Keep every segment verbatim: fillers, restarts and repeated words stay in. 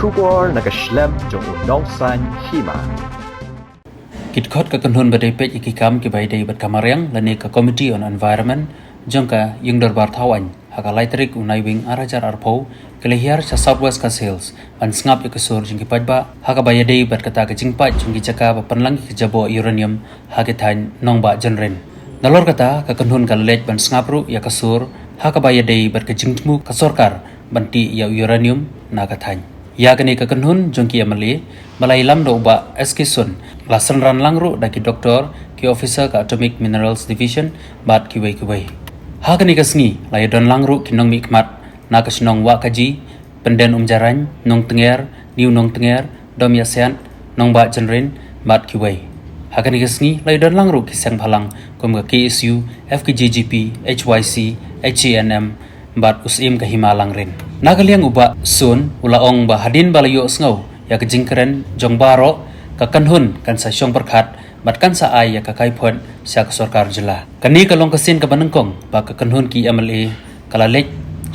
Khubor na ka shlem jong u Nongsaiñ Hima. Ki dkhot ka kynhun ba dei peit ïa ki kam kiba ïadei bad ka mariang lane ka Committee on Environment jong ka Ïingdorbar Thaw Aiñ ha ka lai tarik u Naiwieng ar hajar arphew ki la hiar sha South West Khasi Hills ban sngap ïa ka sur jong ki paidbah ha kaba ïadei bad kata ka jingpait jong ki jaka ba pynlang ïa ka jaboh uranium ha ki thaiñ Nongbah Jynrin. Nalor kata ka kynhun ka la leit ban sngap ruh ïa ka sur ha kaba ïadei bad ka jingthmu ka sorkar ban tih ïa u uranium na ka thaiñ. Ïa kane ka kynhun jong ki M L A ba la ïalam da u Bah S K Sun la synran lang ruh da ki doktor, ki officer ka Atomic Minerals Division bad kiwei kiwei. Ha kane ka sngi la ïadon lang ruh ki nongmihkhmat na ka shnong Wahkaji, Pyndenumjarain, Nongtnger, New Nongtnger, Domiasiat, Nongbah Jynrin bad kiwei. Ha kane ka sngi la ïadon lang ruh ki seng bhalang kum ka K S U, F K J G P, H Y C, H A N M bad u Syiem ka Hima Langrin. Na ka liang u Bah Sun u la ong ba hadien ba la ïohsngew ïa ka jingkren jong baroh, ka kynhun kan sa shong pyrkhat bad kan sa ai ïa ka kaiphod sha ka sorkar jylla. Kane ka long ka sien kaba nyngkong ba ka kynhun ki M L A ka la leit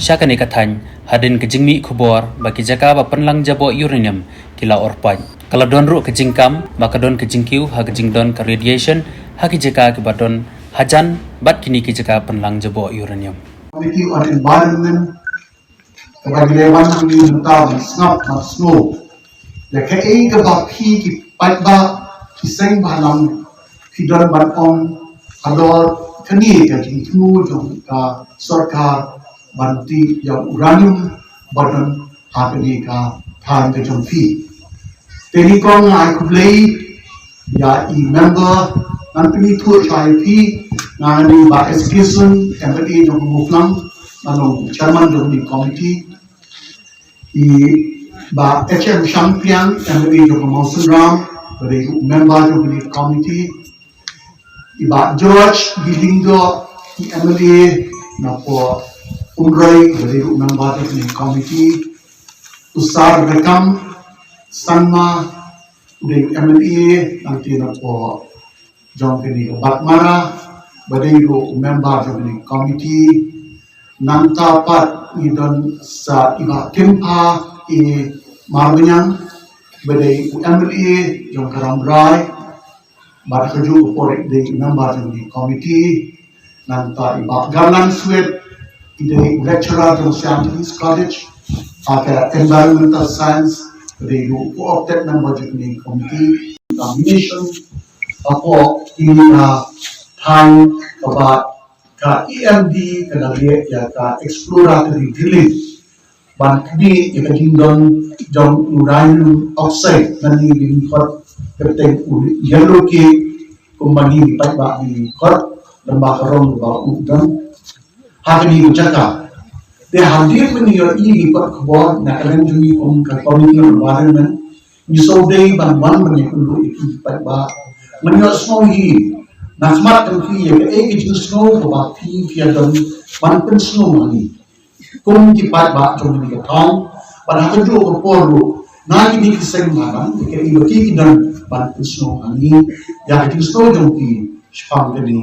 sha kane ka thaiñ hadien ka jingmih khubor ba ki jaka ba pynlang jaboh uranium ki la orpait. Ka la don ruh ka jingkam ba ka don ka jingkiew ha ka jingdon ka radiation ha ki jaka kiba don hajan bad kine ki jaka pynlang jaboh uranium. Committee on Environment, kaba ngi la wan hangne mynta ban sngap ban sngew ïa kaei kaba phi ki paidbah, ki seng bhalang phi don ban ong halor kane ka jingthmu jong ka sorkar ban tih ïa u uranium ba don ha kane ka thaiñ ka jong phi. Te nyngkong nga ai khublei ïa i member, ngan pynithuh sha ïa phi, nga dei Bah S K Sun, M L A jong ka Mawphlang, nga long chairman jong kane ka committee. I Bah H M Shangpliang, M L A jong ka Mawsynram, ba dei ruh member jong kane ka committee. I Bah George B Lyngdoh, i M L A na poh Umroi, ba dei ruh member jong kane ka committee. U Sir Bekam Sangma, u dei M L A nangta na poh jong kane ka Baghmara, ba dei ruh u member jong kane ka committee. Nangta pat ngi don sa i Bah Kimpha, i Marbaniang, ba dei u M L A jong ka Rambrai, bad kajuh ka por i dei member jong kane ka committee. Nangta i Bah Garland Sweet, i dei lecturer jong Sian Hills College ha ka Environmental Science, i dei ruh co-opted member jong kane ka committee. Ka mission hapoh kine ki thaiñ kaba ka E M D ka la leh ïa ka exploratory drilling ban khmih ïa ka jingdon jong u uranium oxide, lane ngi khot kyrteng u yellow cake, kumba ngi paidbah ngi khot, lem bad ka rong ba u don ha kane ka jaka. Te hadien ba ngi ïohi ïa ki kot khubor na ka liang jong ngi kum ka Committee on Environment, ngi sngewdei ban wan ban ïakynduh ïa ki paidbah. Ngan ïohsngew hi na khmat jong phi ïa kaei ka jingsngew kaba phi phi ïa don ban pynsngew ma ngi kum ki paidbah jong kane ka thaiñ. Bad ha kajuh ka por ruh na kine ki seng bhalang, ïa kaei ba ki ki don ban pynsngew ma ngi ïa ka jingsngew jong ki shaphang kane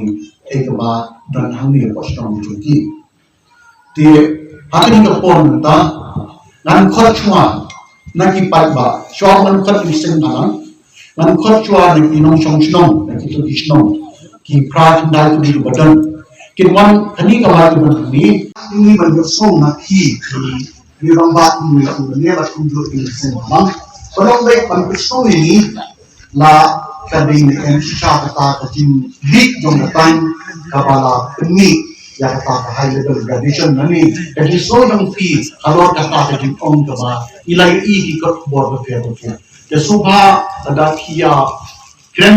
kaei kaba don hangne hapoh shnong jong ki. Te ha kane ka por mynta ngan khot shuwa na ki paidbah, shuwa ngan khot na ki seng bhalang, ngan khot shuwa na ki nongshong shnong, na kito ki shnong, ki phra khyndai tylli kiba don. Kin wan kane ka wai kiba don hangne, ngi ban ïohsngew na ki, ki rangbah, ngi ïoh ngi ban ïoh kumjuh ki seng bhalang. Ba long beit ban pynsngew ïa ngi, la ka dei ne em shisha kata ka jingbieit jong ka thaiñ kaba la pynmih ïa kata ka high level radiation, lane ka jingsngew jong phi halor kata ka jingong kaba ngi la ïohi ki kot khubor bapher bapher. Te sngewbha lada phi ïa kren,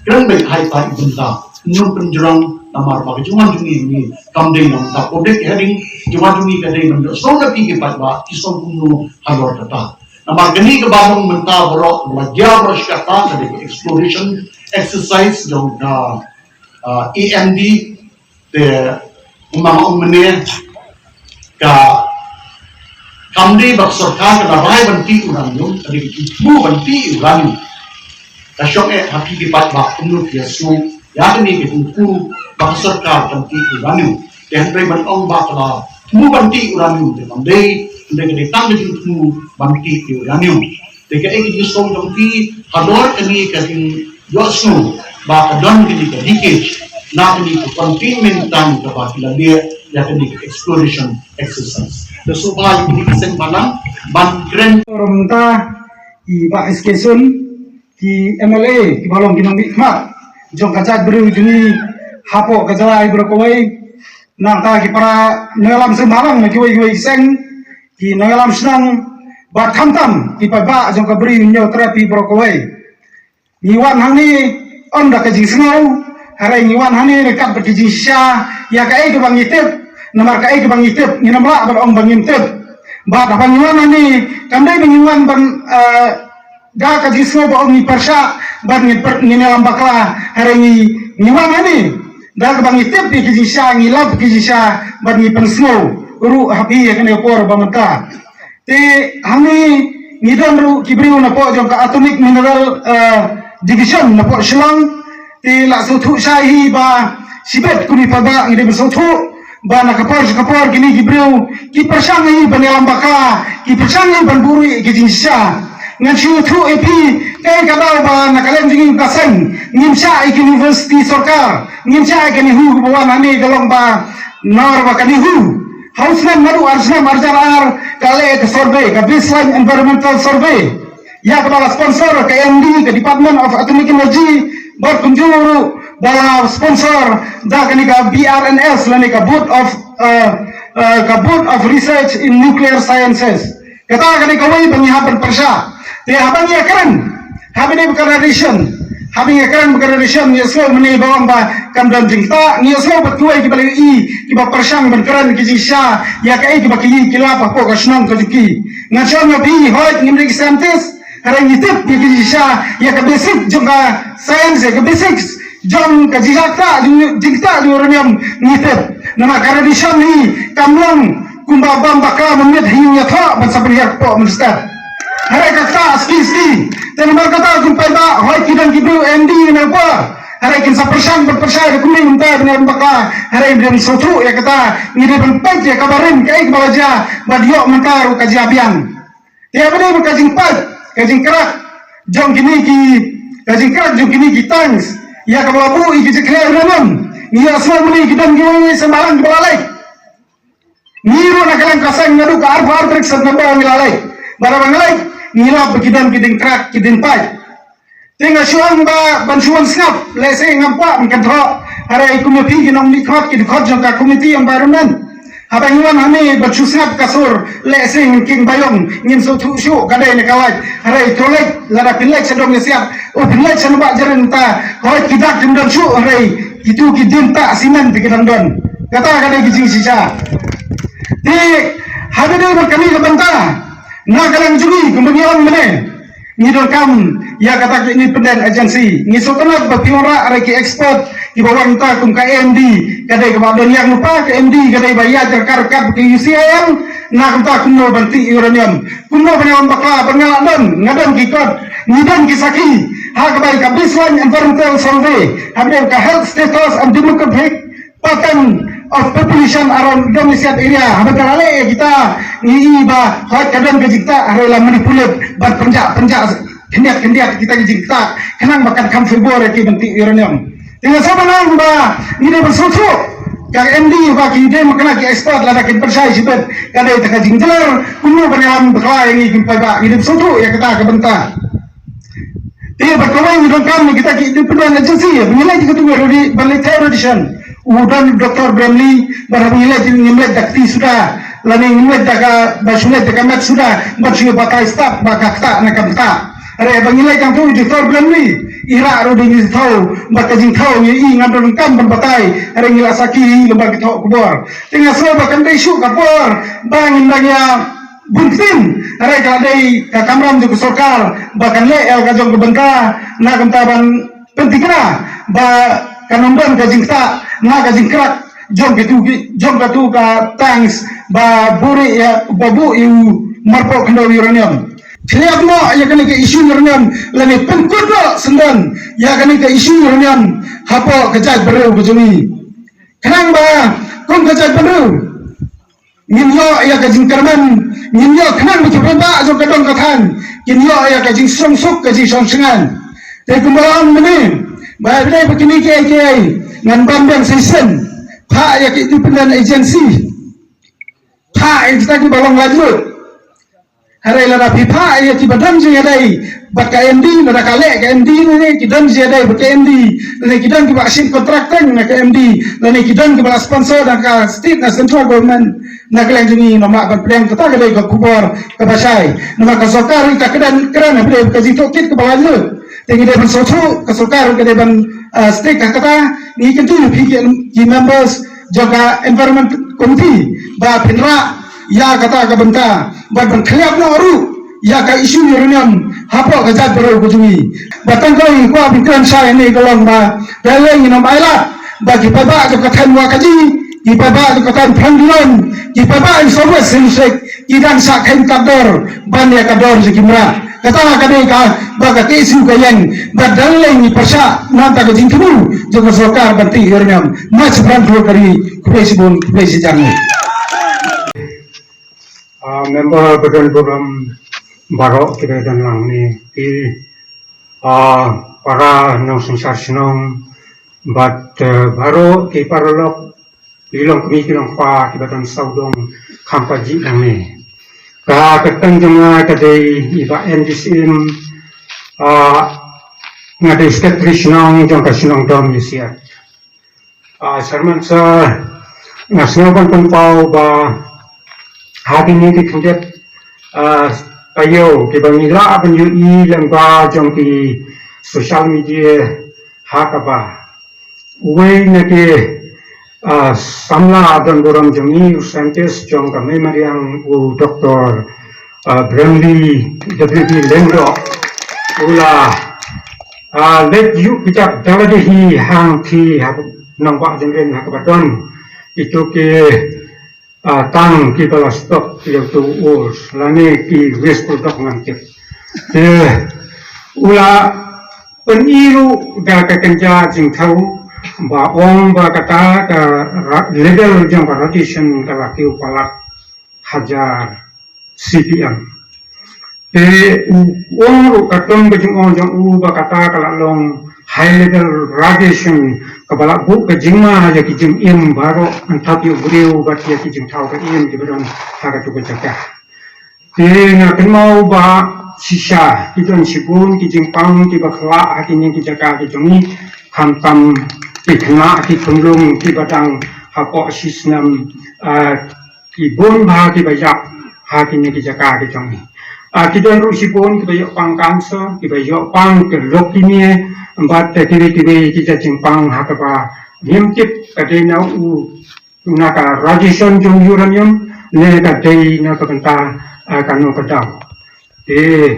kren beit ha ita i bynta, ym pynjrong, namar ba ka jingwan jong ngi kam dei na bynta public hearing, jingwan jong ngi ka dei ban ïohsngew na phi ki paidbah ki sngew kumno halor kata. Namar kane kaba long mynta baroh, ba la jia baroh shi katta ka dei ka exploration exercise jong ka, ah, E M D. Te kumba nga ong mynne, ka kam dei ba ka sorkar ka la rai ban tih uranium, ka dei ka jingthmu ban tih uranium. Ka shong eh ha phi ki paidbah kumno phi ïa sngewthuh ïa kane ka jingthmu ba ka sorkar kan tih uranium. Te hynrei ban ong ba ka la thmu ban tih uranium te kam dei, Ynda ka dei tang ka jingthmu ban tih ïa u uranium. Te kaei ka jingsngew jong phi halor kane ka jingïohsngew ba ka don kane ka leakage na kane ka containment tank kaba ki la leh ïa kane ka exploration exercise. Te sngewbha ïa kine ki seng balang ban kren. Rum ta i Bah S K Sun, ki M L A kiba long ki nongmihkhmat jong ka jaitbynriew jong ngi hapoh ka jylla baroh kawei, nangta ki para nongïalam seng balang na kiwei kiwei ki seng, ki nongïalam shnong bad khamtam ki paidbah jong ka Bri u Hynñiewtrep baroh kawei. Ngi wan hangne ym da ka jingsngew, hynrei ngi wan hangne ryngkat bad ka jingshisha ïa kaei kaba ngi tip. Namar kaei kaba ngi tip ngin ym lah ban ong ba ngim tip. Bad haba ngi wan hangne kam dei ba ngi wan ban, eh, da ka jingsngew ba ong ngi pyrshah bad ngi pyn-, ngin ïalam bakla, hynrei ngi, ngi wan hangne da kaba ngi tip ïa ka jingshisha, ngi lap ïa ka jingshisha bad ngi pynsngew ruh ha phi ïa kane ka por ba mynta. Te hangne ngi don ruh ki briew napoh jong ka Atomic Mineral, eh, Division napoh Shillong. Te la sngewthuh shai hi ba shibit kum ki paidbah ngi dei ban sngewthuh ba na ka por sha ka por kine ki briew ki pyrshang hi ban ïalam bakla, ki pyrshang hi ban buhrieh ïa ka jingshisha. Ngan shu ïathuh ïa phi, kaei ka daw ba na ka liang jong ngi ka seng ngim shah ïa ka university sorkar, ngim shah ïa ka NEHU kaba wan hangne ka long ba namar ba ka NEHU ha u snem naduh ar snem ar hajar ar ka leh ka survey, ka Baseline Environmental Survey, ïa kaba la sponsor ka M D, ka Department of Atomic Energy, bad kumjuh ruh ba la sponsor da kane ka B R N S lane ka Board of, eh, eh, ka Board of Research in Nuclear Sciences. Kata ka dei kawei ba ngi hap ban pyrshah. Te haba ngi ïakren, haba ngi ïakren bad ka radiation, haba ngi ïakren bad ka radiation, ngi ïohsngew mynne ba ong ba kam don jingktah, ngi ïohsngew bad kiwei kiba la ïohi kiba pyrshang ban kren ki jingshisha ïa kaei kaba ki, ki lap hapoh ka shnong ka jong ki. Ngan shu ong ïa phi, hooid ngim dei ki scientist, hynrei ngi tip ïa ki jingshisha, ïa ka basic jong ka science, ïa ka basics jong ka jingktah, jong, jingktah jong uranium ngi tip. Namar ka radiation hi kam long kumba bam bakla mynmiet ha ïing ïathoh ban sa pynhiar kpoh mynstep. Hynrei ka ktah ski ski. Te namar kata kum paidbah, hooid ki don ki briew M D na u por, hynrei kin sa pyrshang ban pyrshah da kumne mynta ban ïalam bakla. Hynrei ngi dei ban sngewthuh ïa kata, ngi dei ban peit ïa kaba rim kaei kaba la jia bad ïoh mynta ruh ka jia biang. Te haba dei bad ka jingpait, ka jingkrak jong kine ki, ka jingkrak jong kine ki tanks ïa kaba la buh ïa ki jingkhleh uranium, ngi ïohsngew mynne ki don kiwei kiwei seng balang kiba la leit. Ngi ruh na ka liang ka seng naduh ka arphew ar tarik September ngi la leit. Bad haba ngi leit ngi lap ba ki don ki jingkrak ki jingpait. Te nga shu ong ba ban shu wan sngap, lehse ngam kwah ban kynthoh, hynrei kum ïa phi ki nongmihkhmat, ki dkhot jong ka Committee Environment. Haba ngi wan hangne ban shu sngap ka sur, lehse ngin kieng baïong, ngin sngewthuh shuh ka dei ne ka lait. Hynrei to leit, lada phin leit sha Dong Ïasiat, oh phin leit sha Nongbah Jaiñ mynta, hooid ki dak kim don shuh, hynrei kitu ki dien ktah simen te ki dang don. Kata ka dei ka jingshisha. Te haba dei bad kane ka bynta, na ka liang jong ngi kumba ngi ong mynne, ngi donkam ïa kata ka independent agency. Ngi sngewtynnat ba phi wanrah ïa ki expert kiba wan mynta kum ka M D, ka dei kaba don ïa ka lypa, ka M D ka dei ba ïaid ryngkat ryngkat bad ka U C I L, na ka bynta kumno ban tih uranium, kumno ban ïalam bakla, ban nga la don, nga don ki kot, ngi don ki sakhi ha kaba ïa ka Baseline Environmental Survey, ha kaba ïa ka Health Status and Demographic Pattern of Population around Dong Ïasiat area. Haba ka la leh ïa kita, ngi i ba hooid ka don ka jingktah, hynrei la manipulate bad pynjah pynjah khyndiat khyndiat kita ki jingktah khnang ba kan kham favour ïa ki ban tih uranium. Te nga sngewbha ban ong ba ngi dei ban sngewthuh, ka M D ba ki dei ma kane ki expert, lada kin pynshai shibit ka dei ta ka jingduwai kumno ban ïalam bakla ïa ngi kum paidbah, ngi dei ban sngewthuh ïa kata ka bynta. Te bad kawei ngi donkam ïa kita ki independent agency ba ngi leit ïa katu ka radi-, ban leit theoretician. U don Doctor Bramley, bad haba ngi leit ngim leit da ka kti suda, lane ngim leit da ka, ba shu leit da ka met suda ban shu batai stad ba ka ktah ne kam ktah. Hynrei ba ngi leit hangtu u Doctor Bramley, i rah ruh da ngi thaw, bad ka jingthaw ngi i ngam donkam ban batai, hynrei ngi la sakhi hi lyngba ki thoh khubor. Te nga sngew ba kam dei shuh ka por ba ngin dang ïa bun ktien, hynrei ka dei ka kamram jong ka sorkar ba kan leh ïa ka jong ka bynta, na ka bynta ban pyntikna ba kan ym don ka jingktah na ka jingkrak jong katu ki, jong katu ka tanks ba buhrieh ïa, ba buh ïa u marpoh khyndew uranium. Khlieh noh ïa kane ka issue uranium lane pynkut noh syndon ïa kane ka issue uranium hapoh ka jaitbynriew ka jong ngi. Khnang ba kum ka jaitbynriew ngin ïoh ïa ka jingkyrmen, Ngin ïoh khnang ba ki paidbah jong ka dong ka thaiñ kin ïoh ïa ka jingsuk suk, ka jingsuk suk. Te kumba ong mynne ba dei ba kine kiei kiei ngan ban biang shisien, phah ïa ki independent agency, phah ïa kita kiba long laitluid. Hynrei lada phi phah ïa kiba don jingïadei bad ka M D, lada ka leh ka M D lane ki don jingïadei bad ka M D, lane ki don kiba shim contract na ka M D, lane ki don kiba la sponsor da ka state na central government, na ka liang jong ngi ngam lah ban pdiang. Kata ka dei ka khubor kaba shai. Namar ka sorkar ka kren, kren hapdeng ka jingtohkit kaba laitluid. Te ngi dei ban sngewthuh, ka sorkar ka dei ban, ah, stick ha kata. Ngi kyntu ïa phi ki, ki members jong ka Environment Committee ba phin rah ïa kata ka bynta bad ban khlieh noh ruh ïa ka issue uranium hapoh ka jaitbynriew ka jong ngi. Bad tang kawei ngi kwah ban kren shai hangne ka long ba dang lei ngin ym ailad ba ki paidbah jong ka thaiñ Wahkaji, ki paidbah jong ka thaiñ Phanglong, ki paidbah jong South West District ki dang shah kheiñ tad dor ban ïa ka dor jong ki mrad. Kata ka dei kaba ka K S U ka ïeng bad dang lei ngi pyrshah na ka bynta ka jingthmu jong ka sorkar ban tih uranium. Nga Shiphrang Thlur Kari, khublei shibun, khublei shihajar nguh. Ah, member ba don burom baroh kiba don lang hangne, ki, ah, para nongsynshar shnong bad, eh, baroh ki paralok, ki longkmie ki longkpa kiba don sawdong kham pajih nangne. Ka kyrteng jong nga ka dei i Bah N D Syiem, ah, nga dei Secretary Shnong jong ka Shnong Dom Ïasiat. Ah, Sharman Sir, nga sngew ban pynpaw ba ha kine ki khyndiat, ah, taïew kiba ngi lah ban ïohi lyngba jong ki social media ha kaba uwei na ki, ah, samla don burom jong ngi, u scientist jong ka mei mariang, u Doctor, ah, Bramley W B Lyngdoh, u la, ah, leit ïuh kjat da lade hi hangtei ha nongbah Jynrin ha kaba don kito ki, ah, tang kiba la stock ïa uto u ore lane ki waste product ngan tip. Te u la pyni ruh da ka kynja jingthaw ba ong ba kata ka ra-, level jong ka radiation ka la kiew palat hajar C P M. Te u ong ruh katkum ka jingong jong u ba kata ka la long high level radiation kaba la buh ka jingma ïa ki jingim baroh, hangta ïa u briew bad ïa ki jingthaw ka im kiba don ha katu ka jaka. Te nga kynmaw ba shisha ki don shibun ki jingpang kiba khlad ha kine ki jaka ki jong ngi, khamtam ki khynnah ki khunlung kiba dang hapoh shisnem, ah, ki bun bha kiba ïap ha kine ki jaka ki jong ngi. Ah, ki don ruh shibun kiba ïoh pang cancer, kiba ïoh pang ka leukemia, bad kiwei kiwei ki jait jingpang ha kaba ngim tip ka dei na u, na ka radiation jong uranium ne ka dei na ka bynta, ah, kano ka daw. Te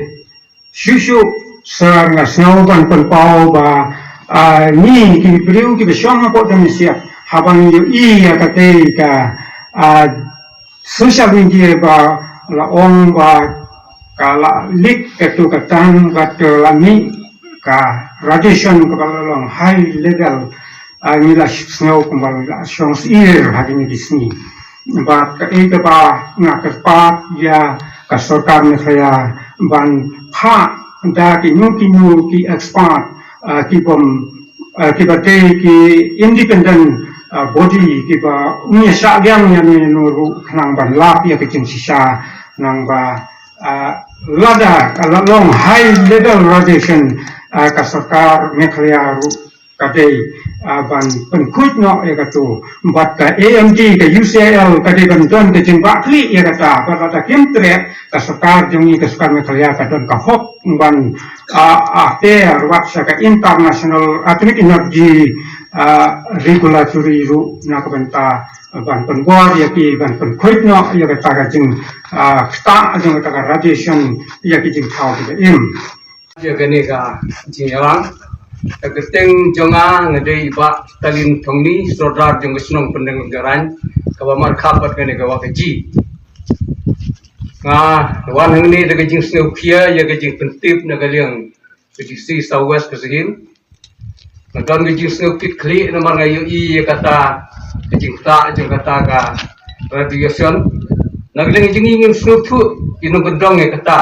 shuh shuh Sir, nga sngew ban pynpaw ba, ah, ngi ki briew kiba shong hapoh Dom Ïasiat, haba ngi ïohi ïa katei ka, ah, social media ba la ong ba ka la leak katu ka tang, katu la mih ka radiation kaba la long high level, ah, ngi la sngew kumba la shong syiar ha kine ki sngi. Bad kaei kaba nga kyrpad ïa ka sorkar Meghalaya ban phah da kino kino ki expert, ah, ki bym, ah, kiba dei ki independent, ah, body kiba ym ïa shah liang ïano ïano ruh khnang ban lap ïa ka jingshisha nang ba, ah, lada ka la long high level radiation, ah, ka sorkar Meghalaya ruh ka dei, ah, ban pynkhuid noh ïa katu. Bad ka A M D, ka U C I L ka dei ban don ka jingbahkhlieh ïa kata. Bad lada kim treh, ka sorkar jong ngi, ka sorkar Meghalaya ka don ka hok ban, ah, ah, te ruh wat sha ka International Atomic Energy, ah, Regulatory ruh na ka bynta ban pynbor ïa ki, ban pynkhuid noh ïa kata ka jing, ah, ktah jong kata ka radiation ïa ki jingthaw kiba im. Ïa kane ka jingïalang, ka kyrteng jong nga nga dei i Bah Stalin Thongni, Sordar jong ka shnong Pyndenglyngjarain, kaba markhap bad kane ka Wahkaji. Nga wan hangne da ka jingsngewkhia ïa ka jingpyntip na ka liang ka G C South West Khasi Hills. Nga don ka jingsngewkitkhlieh namar nga ïohi ïa kata ka jingktah jong kata ka radiation. Na ka liang jong ngi ngin sngewthuh ki nongkyndong ïa kata.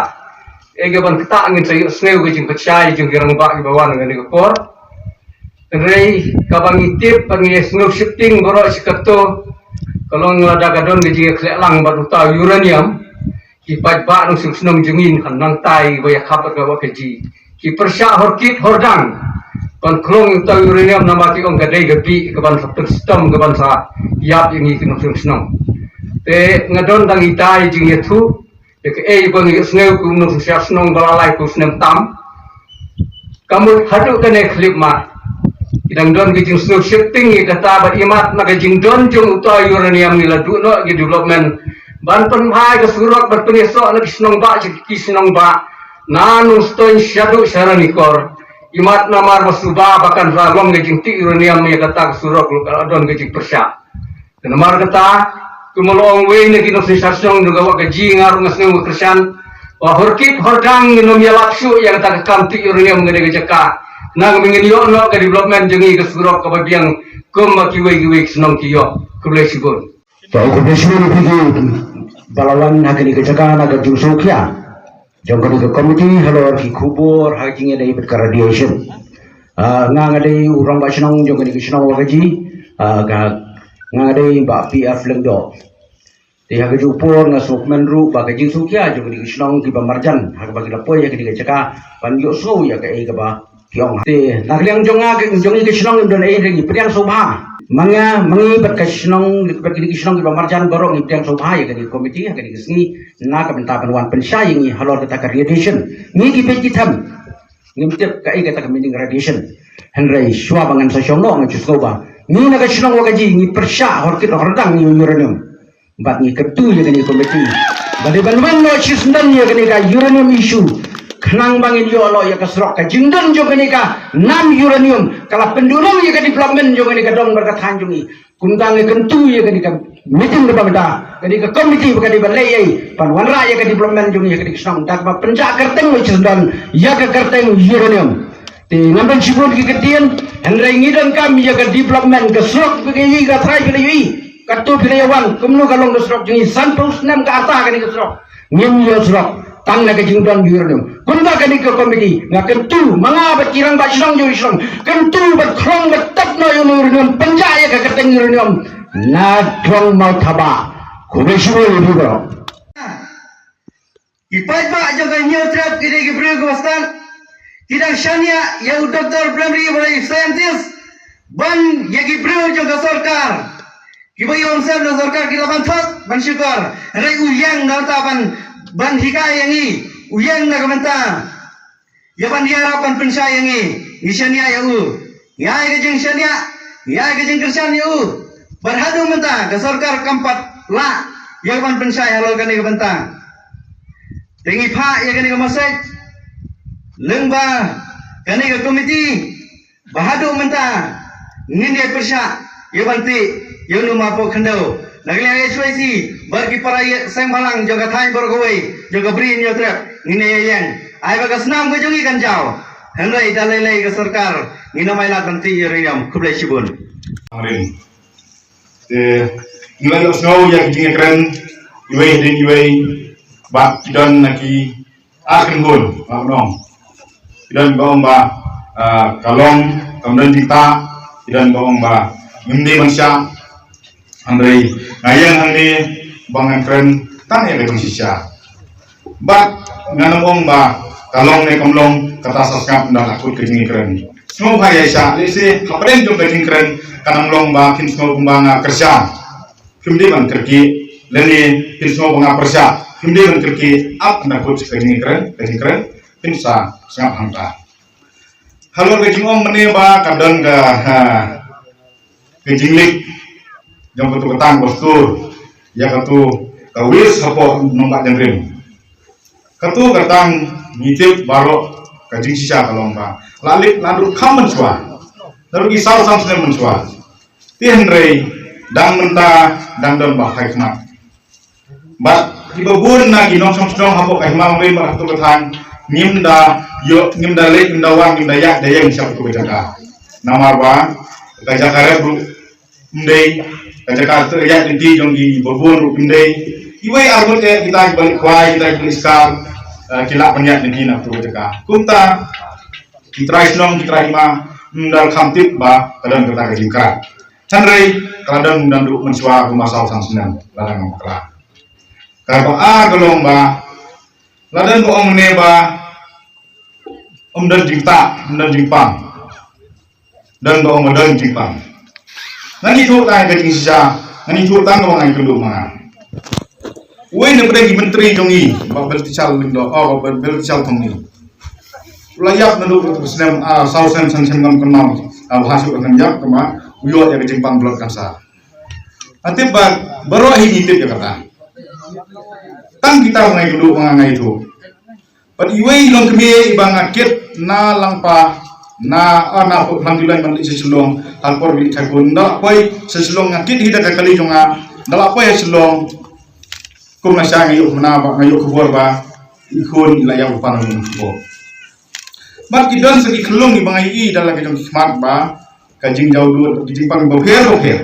Ïa kaban kata ngin sa ïohsngew ka jingpynshai jong ki rangbah kiba wan ha kane ka por. Hynrei kaba ngi tip ba ngi ïa sngew shifting baroh shi kato ka long lada ka don ka jingïakhleh lang bad uta u uranium. Ki paidbah nongshong shnong jong ngi kan nangtai ba ïa khap bad ka wah ka ji. Ki pyrshah hor kit hor dang ban khlong uta u uranium namar ki ong ka dei ka bih kaban sa pynshitom kaban sa ïap ïa ngi ki nongshong shnong. Te nga don dang itai jingïathuh. Te kaei ba ngi ïohsngew kum u nongshong shnong ba la lai phew snem tam. Ka mut haduh kane khyllipmat ki dang don ki jingsngew shifting ïa kata bad imat na ka jingdon jong uta u uranium ngi la duh noh ki development ban pynbha ïa ka surok ban pynïasoh na ki shnong bah sha ki shnong bah. Na Nongstoiñ shaduh sha Ranikor. Imat namar ba suba ba kan sa long ka jingtih uranium ïa kata ka surok ruh ka la don ka jingpyrshah. Te namar kata, kumba la ong uwei na ki nongshong shnong jong ka wah ka ji, nga ruh nga sngew nga kyrshan ba hor kit hor dang ngin ym ïalap shuh ïa kata ka kam tih uranium ha kane ka jaka. Nang ba ngin ïoh noh ka development jong ngi ka surok kaba biang kumba kiwei kiwei ki shnong ki ïoh. Khublei shibun. To, khublei shibun ïa phi kiba la wan ha kane ka jaka na ka jingsngewkhia jong kane ka komiti halor ki khubor ha ka jingïadei bad ka radiation. Ah, nga nga dei u rangbah shnong jong kane ka shnong Wahkaji. Ah, ka nga nga dei Bah P F Lyngdoh. Te ha kajuh por nga sngewkmen ruh ba ka jingsngewkhia jong kane ka shnong kiba marjan ha kaba ki la poi ha kane ka jaka ban ïohsngew ïa kaei kaba ki ong. Te na ka liang jong nga ka jong ngi ka shnong ngim don ei, ngi pdiang sngewbha. Ma nga ma ngi bad ka shnong bad kine ki shnong kiba marjan baroh ngi pdiang sngewbha ïa kane ka komiti ha kane ka sngi na ka bynta ban wan pynshai ïa ngi halor kata ka radiation. Ngi ki peit ki them. Ngim tip kaei kata ka meaning radiation. Hynrei shuwa ba ngan sa shong noh nga ju sngewbha ngi na ka shnong Wahkaji ngi pyrshah hor kit hor dang ïa u uranium. Bad ngi kyntu ïa kane ka komiti ba dei ban wan noh shisyndon ïa kane ka uranium issue. Khnang ba ngin ïoh noh ïa ka surok, ka jingdon jong kane ka nam uranium ka la pynduh noh ïa ka development jong kane ka dong bad ka thaiñ jong ngi. Kumta ngi kyntu ïa kane ka meeting kaba mynta, kane ka komiti ba ka dei ban leh ei ban wanrah ïa ka development jong ngi ha kane ka shnong, da kaba pynjah kyrteng noh shisyndon ïa ka kyrteng uranium. Te ngam don shibun ki ktien, hynrei ngi donkam ïa ka development, ka surok ba ka ïohi, ka trai phi la ïohi. Kato phi la ïa wan kumno ka long ka surok jong ngi, sanphew snem ka rta kane ka surok. Ngim ïoh surok tang na ka jingdon uranium. Kumta kane ka komiti nga kyntu ma nga bad ki rangbah shnong jong ngi shnong, kyntu bad khlong bad tap noh ïa u uranium, pynjah ïa ka kyrteng uranium na dong Mawthabah. Khublei shibun ïa phi baroh. Ki paidbah jong ka Hynñiewtrep ki dei ki briew kiba stad. Ki dang shaniah ïa u doktor primary ba dei scientist ban ïa ki briew jong ka sorkar. Kiba ïoh ong sem na sorkar ki la ban thok ban shukor. Hynrei u ïeng na ka bynta ban ban hikai ïa ngi. U ïeng na ka bynta ïa ban ïarap ban pynshai ïa ngi. Ngi shaniah ïa u. Ngi ai ka jingshaniah, ngi ai ka jingkyrshan ïa u. Bad haduh mynta ka sorkar kam pat lah ïa ka ban pynshai halor kane ka bynta. Te ngi phah ïa kane ka message lyngba kane ka komiti ba haduh mynta ngin ïa pyrshah ïa ban tih ïa u nongmahpoh khyndew. Na ka liang H Y C bad ki para ïa seng bhalang jong ka thaiñ baroh kawei jong ka Bri Hynñiewtrep ngin ïa ïeng. Ai ba ka snam ka jong ngi kan jaw. Hynrei da lei lei ka sorkar ngin ym ailad ban tih ïa u uranium. Khublei shibun. Te ngi la ïohsngew ïa ki jingkren iwei hadien iwei ba ki don na ki ar kynhun, ba ong ki don ba ong ba, ah, ka long kam don jingtah, ki don ba ong ba ngim dei ban shah. Hynrei nga ïeng hangne ba ngan kren tang ïa ka jingshisha. Bad ngan ym ong ba ka long ne kam long, kata sa sngap ynda la kut ka jingkren. Sngewbha ïa sha, lehse hapdeng jong ka jingkren kan ym long ba kin sngew kumba nga kyrshan. Kim dei ban kyrkieh, lane kin sngew ba nga pyrshah. Kim dei ban kyrkieh, ap ynda kut ka jingkren, ka jingkren kin sa sngap hangta. Halor ka jingong mynne ba ka don ka, ha, ka jinglik jong katu ka tang ba stur ïa katu ka wis hapoh Nongbah Jynrim. Katu ka tang ngi tip baroh ka jingshisha ka long ba la lik naduh kham mynshuwa, naduh ki saw san snem mynshuwa. Te hynrei dang mynta dang don ba phai khmat. Bad kiba bun na ki nongshong shnong hapoh ka Hima Lamrim bad hapoh ka thaiñ ngim da ïoh, ngim da leit, ngim da wan, ngim da ïaid da ïeng sha katu ka jaka. Namar ba ka jaka rep ruh ym dei, ka jaka ïaid lynti jong kiba bun ruh ym dei. Iwei arngut eh kita ki ba leh khwai, kita ki ba leh skar, eh, ki lah pynïaid na ki na tu ka jaka. Kumta ki trai shnong, ki trai hima, ym da kham tip ba ka don kata ka jingkyrpad. Hynrei ka la don naduh mynshuwa kumba saw san snem lada ngam bakla. Kaba ar ka long ba la don ba ong ne ba ym don jingktah, ym don jingpang. Don ba ong ba don jingpang. Ngan ïathuh tang ka jingshisha, ngan ïathuh tang kaba nga ïakynduh ma nga. Uwei na pdeng ki myntri jong ngi, Bah Baltasar Lyngdoh, oh, Bah Baltasar Thongni. U la ïap naduh ka snem, ah, saw snem, san snem ngam kynmaw, ah, ba ha shuh ngam ïap, kumba u ïoh ïa ka jingpang blood cancer. Nga tip ba baroh hi ngi tip ïa kata. Tang kita ba nga ïakynduh ma nga, nga ïathuh. Bad iwei i longkmie iba nga kit na Langpa, na, ah, na Phulang July ban leit sha Shillong, ha por ba leit khaikhun. Ynda la poi sha Shillong nga kit hi da ka kali jong nga, ynda la poi ha Shillong, kum lashai nga ïoh khana ba, nga ïoh khubor ba i khun i la ïap u pan u khubor. Bad ki don sa ki khyllung iba nga ïohi da la ka jong ki khmat ba ka jingjaw dud, ka jingpang bapher bapher.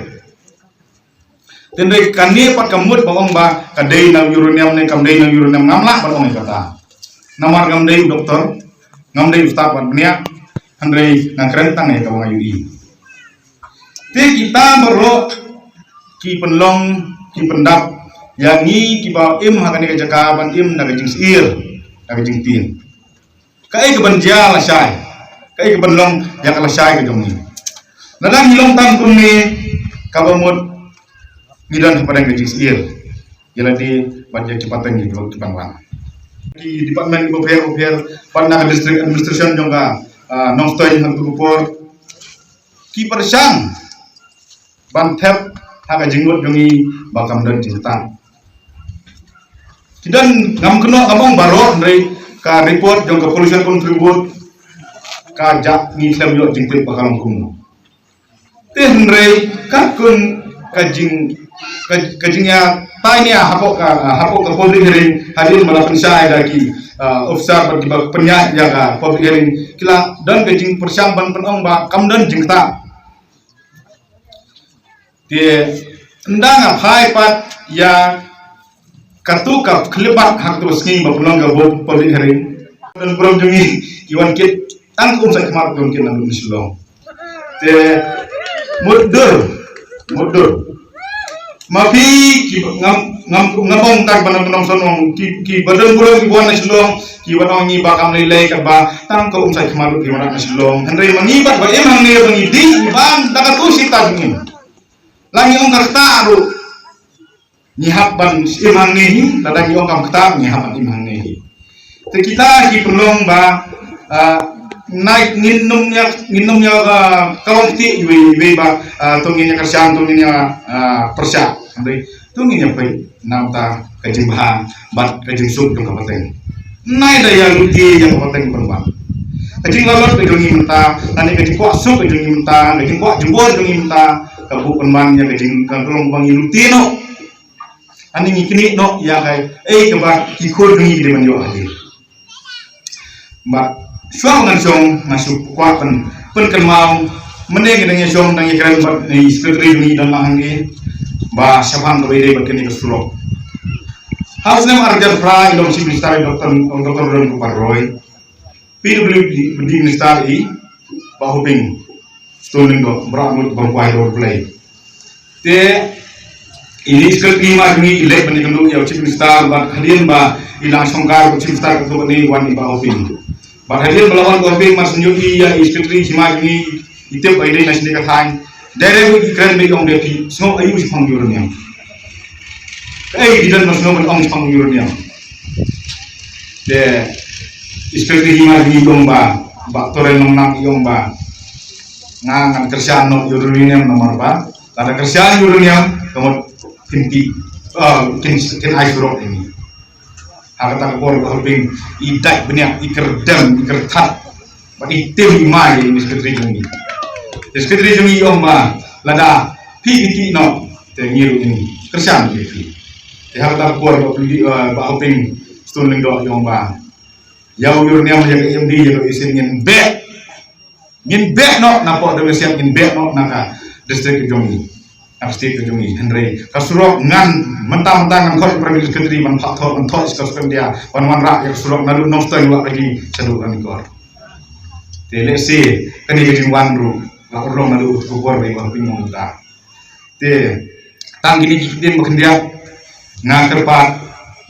Hynrei kane pat ka mut ba ong ba ka dei na uranium ne kam dei na uranium, ngam lah ban ong ïa kata. Namar ngam dei u doktor, ngam dei u stad ban bniah, hynrei nga kren tang ïa kaba nga ïohi. Te kita baroh ki pynlong, ki pyndap ïa ngi kiba im ha kane ka jaka ban im na ka jingsyier, na ka jingtien. Kaei kaban jia lashai, kaei kaban long ïa ka lashai ka jong ngi. Lada ngi long tang kumne, kaba mut ngi don hapdeng ka jingsyier ïa lade bad ïa ki pateng kiba, kiban wan. Ki department kiba pher bapher, pat na ka district administration jong ka, ah, Nongstoiñ ha katu ka por, ki pyrshang ban thep ha ka jingmut jong ngi ba kam don jingtang. Ki don, ngam kynnoh, ngam ong baroh, hynrei ka report jong ka Pollution Control Board ka jah ngi khlem ïoh jingtip ba ka long kumno. Te hynrei katkum ka jing, ka, ka jingïatai nia hapoh ka, hapoh ka public hearing, hadien ba la pynshai da ki, ah, officer bad kiba pynïaid ïa ka public hearing, ki la don ka jingpyrshang ban pynong ba kam don jingtang. Te ynda nga phai pat ïa katu ka khyllipmat ha katu ka sngi ba pynlong ka vote public hearing, don burom jong ngi ki wan kit tang ka umsait khmat ki wan kit na Shillong. Te mutdur, mutdur. Ma phi ki ngam, ngam, ngam ong tang ba nang nang son ong ki, kiba don burom kiba wan na Shillong, kiba ong ngi ba kam lei lei katba tang ka umsait khmat ruh kiba na Shillong. Hynrei ma ngi bad ba im hangne ba ngi dih ngi bam da katu shi ta jong ngi. La ngi ong kata ruh ngi hap ban im hangne hi, lada ngi ong kam kata ngi hap ban im hangne hi. Te kita ki pynlong ba, ah, nai ngin nym ïa, ngin nym ïa, ah, ka long ti iwei iwei ba, ah, to ngin ïa kyrshan, to ngin ïa, ah, pyrshah. Hynrei to ngin ïa peit na bynta ka jingbha bad ka jingsuk jong ka pateng. Nai da ïa luti ïa ka pateng pynban. Ka jinglalot ka jong ngi mynta, lane ka jingkwah suk ka jong ngi mynta, ka jingkwah jubor jong ngi mynta, ka buh pynban ïa ka jing, ka long ba ngi luti noh. Ani ngi knieh noh ïa kaei kaba ki khun jong ngi ki dei ban ïoh hadien. Bad shuwa ngan shong nga shu kwah pyn, pynkynmaw, mynne ngi dang ïa shong dang ïa kren bad i secretary jong ngi dang lang hangne ba shaphang kaba ïadei bad kane ka surok. Ha u snem ar hajar phra i long Chief Minister i Doctor, Doctor Ronald Kupar Roy. P W D Minister i Bah Hoping Stone Lyngdoh, Bah Mut Bah Kwai Road Play. Te i ni sekret ni ma jong ngi i leh ban ïakynduh ïa u Chief Minister bad hadien ba i la shongkar u Chief Minister ka tu ni wan i Bah Hoping. Bad hadien ba la wan Bah Hoping mar shu ïohi ïa i sekret ni ma jong ngi i tip ba i dei na shane ka thaiñ. Direct i kren ba i ong da phi sngewbha ayu shaphang uranium. Kaei i don ba sngewbha ban ong shaphang uranium. Te i sekret ni ma jong ngi i ong ba, Bah Toren Nongnak i ong ba nga ngan kyrshan noh uranium namar ba lada kyrshan uranium ka mut kin tih, ah, kin, kin ai surok ïa ngi. Ha kata ka por Bah Hoping i dait bniah, i kyrdem, i kyrthat. Bad i tim i mai ïa i secretary jong ngi. I secretary jong ngi i ong ba lada phi phi tih noh te ngi ruh ngin kyrshan ïa phi. Te ha kata ka por Bah Hoping, eh, Bah Hoping Stone Lyngdoh i ong ba ïa u uranium, ïa ka E M D, ïa ka E C ngin beh. Ngin beh noh na pdeng ka siat, ngin beh noh na ka district ka jong ngi. Ar state ka jong ngi, hynrei ka surok ngan mynta mynta ngan khot Prime Minister ban phah thoh, ban thoh ïa ka surok India, ban wanrah ïa ka surok naduh Nongstoiñ Wah Ragi shaduh Ranikor. Te lehse kane ka jingwan ruh la urlong naduh u October ba ïa ka pynmong mynta. Te tang kine ki ktien ba khyndiat nga kyrpad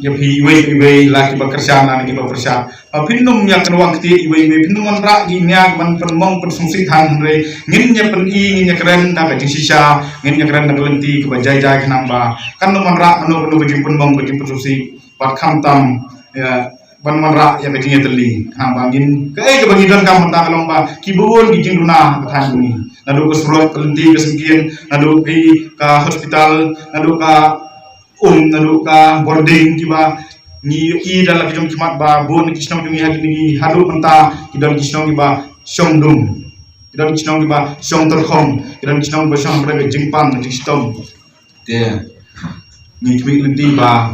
ïa phi iwei pa iwei, la kiba kyrshan la kiba pyrshah, ba phin ym ïa kynwang kti iwei iwei, phin ym wanrah ki nia ban pynmong pynsngewsih than, hynrei ngin ïa pyni, ngin ïa kren da ka jingshisha, ngin ïa kren da ka lynti kaba jai jai, khnang ba kan ym wanrah kano kano ka jingpynmong ka jingpynsngewsih bad khamtam ïa ban wanrah ïa ka jingïatylli, khnang ba ngin, kaei kaba ngi donkam mynta ka long ba kiba bun ki jingduna ha ka thaiñ jong ngi, naduh ka surok, ka lynti, ka syngkien, naduh ki ka hospital, naduh ka um, naduh ka boarding kiba ngi ïohi da la ki jong ki mat ba bun ki shnong jong ngi ha kine ki haduh mynta ki don ki shnong kiba shong dum, ki don ki shnong kiba shong tyrkhong, ki don ki shnong kiba shong hapdeng ka jingpang ka jingshitom. Te ngi khmih lynti ba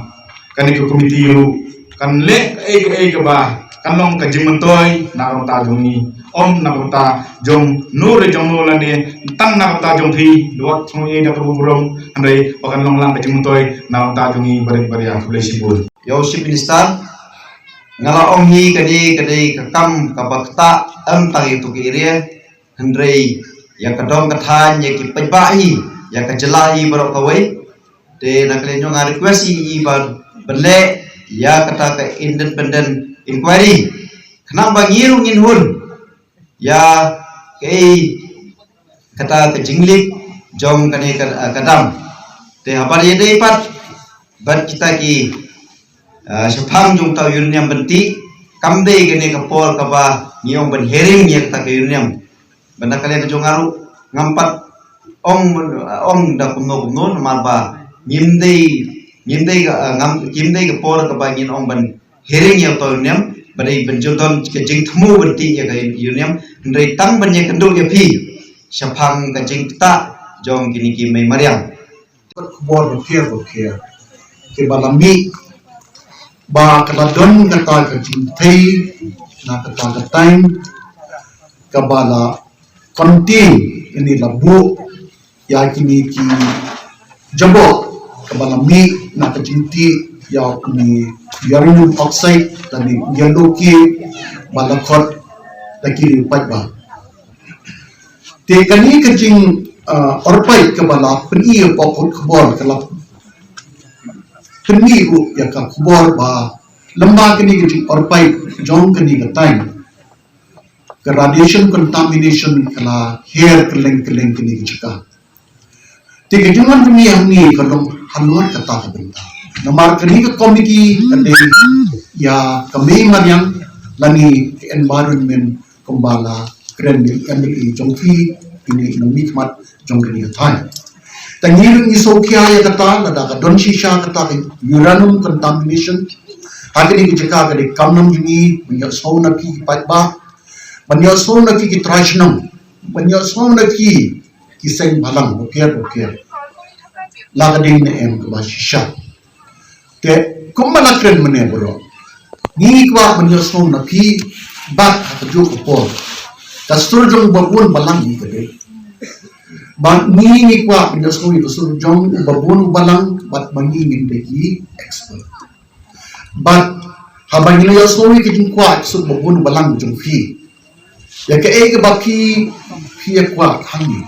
kane ka komiti ruh kan leh kaei kaei kaba kan long ka jingmyntoi na ka bynta jong ngi, ym na ka bynta jong no re jong no lane tang na ka bynta jong phi, dawat sngewthuh da ka burom, hynrei ba kan long lang ka jingmyntoi na ka bynta jong ngi barit baria. Khublei shibun. Ïa u Chief Minister, nga la ong hi ka dei ka dei ka kam kaba ktah, ym tang ïa tu ka area, hynrei ïa ka dong ka thaiñ, ïa ki paidbah hi, ïa ka jylla hi baroh kawei. Te na ka liang jong nga request ïa i ba ban leh ïa kata ka independent inquiry, khnang ba ngi ruh ngin hun ïa kaei kata ka jingleak jong kane ka, ka dam. Te haba ïadei pat bad kita ki, ah, shaphang jong uta u uranium, ban tih, kam dei kane ka por kaba ngi ong ban hearing ïa kata ka uranium. Bad na ka liang ka jong nga ruh ngam pat ong, ong da kumno kumno, namar ba ngim dei, ngim dei ka, ah, ngam, kim dei ka por kaba ngin ong ban hearing ïa uta u uranium, ba dei ban ju don ka jingthmu ban tih ïa ka uranium, hynrei tang ban ïakynduh ïa phi shaphang ka jingktah jong kine ki mei mariang. Khubor bapher bapher kiba la mih ba ka la don kata ka jingthei na kata ka time kaba la contain, ine la buh ïa kine ki jaboh kaba la mih na ka jingtih ïa une u uranium oxide lane u yellow cake ba la khot da ki riewpaidbah. Te kane ka jing, ah, orpaid kaba la pyni ïa u pakhot khubor ka la pyni ruh ïa ka khubor ba lymda kane ka jing orpaid jong kane ka time, ka radiation contamination ka la her kylleng kylleng kine ki jaka. Te ka jingwan jong ngi hangne ka long halor kata ka bynta. Namar kane ka komiti ka dei ïa ka mei mariang lane ka environment, kumba la kren ïa u M L A jong phi, kine ki nongmihkhmat jong kane ka thaiñ. Te ngi ruh ngi sngewkhia ïa kata, lada ka don shisha kata ka uranium contamination ha kine ki jaka, ka dei ka kam jong ngi ban ïohsngew na phi ki paidbah, ban ïohsngew na phi ki trai shnong, ban ïohsngew na phi ki seng bhalang bapher bapher. La ka dei ne em kaba shisha. Te kumba la kren mynne baroh, ngi kwah ban ïohsngew na phi, bad ha kajuh ka por ka sur jong u babun balang hi ka dei. Bad ngi ngi kwah ban ïohsngew ïa ka sur jong u babun balang, bad ma ngi ngin dei ki expert. Bad haba ngi la ïohsngew ïa ka jingkwah ka sur babun balang jong phi, ïa kaei kaba phi, phi ïa kwah hangne,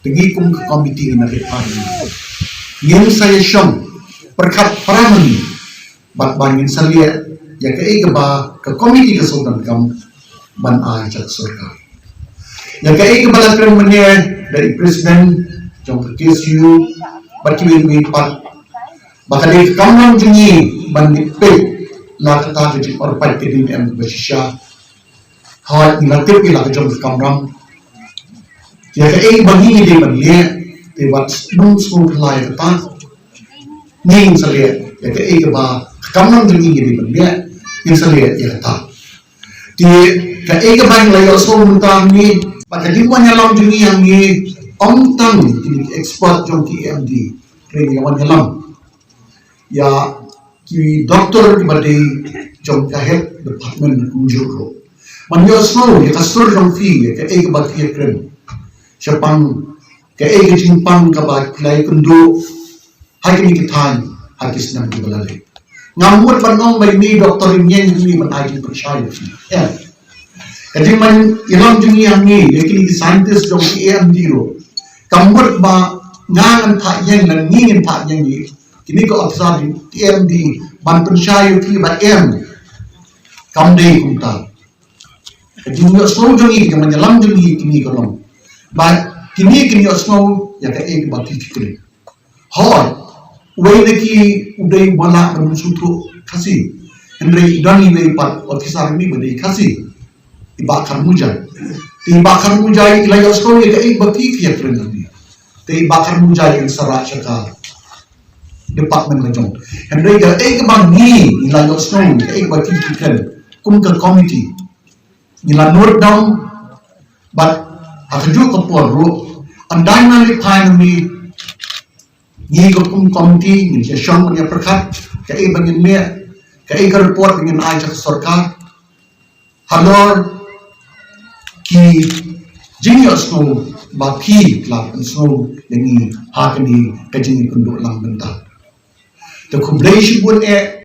te ngi kum ka komiti ngin ïa peit hangne, ngin sa ïa shong pyrkhat para mynmiet bad ba ngin sa leh ïa kaei kaba ka komiti ka sngewdonkam ban ai sha ka sorkar. Ïa kaei kaba la kren mynne da i president jong ka K S U bad kiwei kiwei pat, ba ka dei ka kamram jong ngi ban peit na kata ka jingorpaid ka dei ne em kaba shisha. Hooid, ngi la tip ïa la ka jong ka kamram. Ïa kaei ba ngi dei ban leh, te wat sngewsih phylla ïa kata. Ngin sa leh ïa kaei kaba ka kamram jong ngi dei ban leh, ngin sa leh ïa kata. Te kaei kaba ngi la ïohsngew mynta hangne, ba ka jingwan ïalam jong ngi hangne, ym tang kine ki expert jong ki M D, hynrei ngi la wan ïalam ïa ki doktor kiba dei jong ka health department kumjuh ruh. Ban ïohsngew ïa ka sur jong phi ïa kaei kaba phi ïa kren shaphang Kaei ka jingpang kaba phi la ïakynduh ha kine ki thaiñ ha ki snem kiba la leit? Ngam mut ban ong ba ine i doktor i ngi ngi ban ai jingpyrshah ïa phi. Em. Ka jingman ïalam jong ngi hangne ïa kine ki scientist jong ki A M D ruh, kam mut ba nga ngan thah ïeng lane ngi ngin thah ïeng ïa kine ki officer jong ki A M D ban pynshai ïa phi ba em. Kam dei kumta. Ka jingïohsngew jong ngi, ka jingman ïalam jong ngi kine ka long ba kine kin ïohsngew ïa kaei kaba phi kren. Hooid, uwei na ki u dei u ba lah ban sngewthuh Khasi. Hynrei don iwei pat officer hangne ba dei Khasi, i Bah Kharmujai. Te i Bah Kharmujai i la ïohsngew ïa kaei ba phi phi ïakren hangne. Te i Bah Kharmujai i sa rah sha ka department la jong. Hynrei kaei kaba ngi ngi la ïohsngew, kaei kaba phi phi kren kum ka committee, ngi la note down. Bad ha kajuh ka por ruh, ynda ngi la leit phai na mi, ngi ka kum committee ngin sa shong ban ïa pyrkhat kaei ba ngin leh, kaei ka report ba ngin ai sha ka sorkar halor ki jingïohsngew ba phi la pynsngew ïa ngi ha kane ka jingïakynduh lang bynta. Te khublei shibun eh.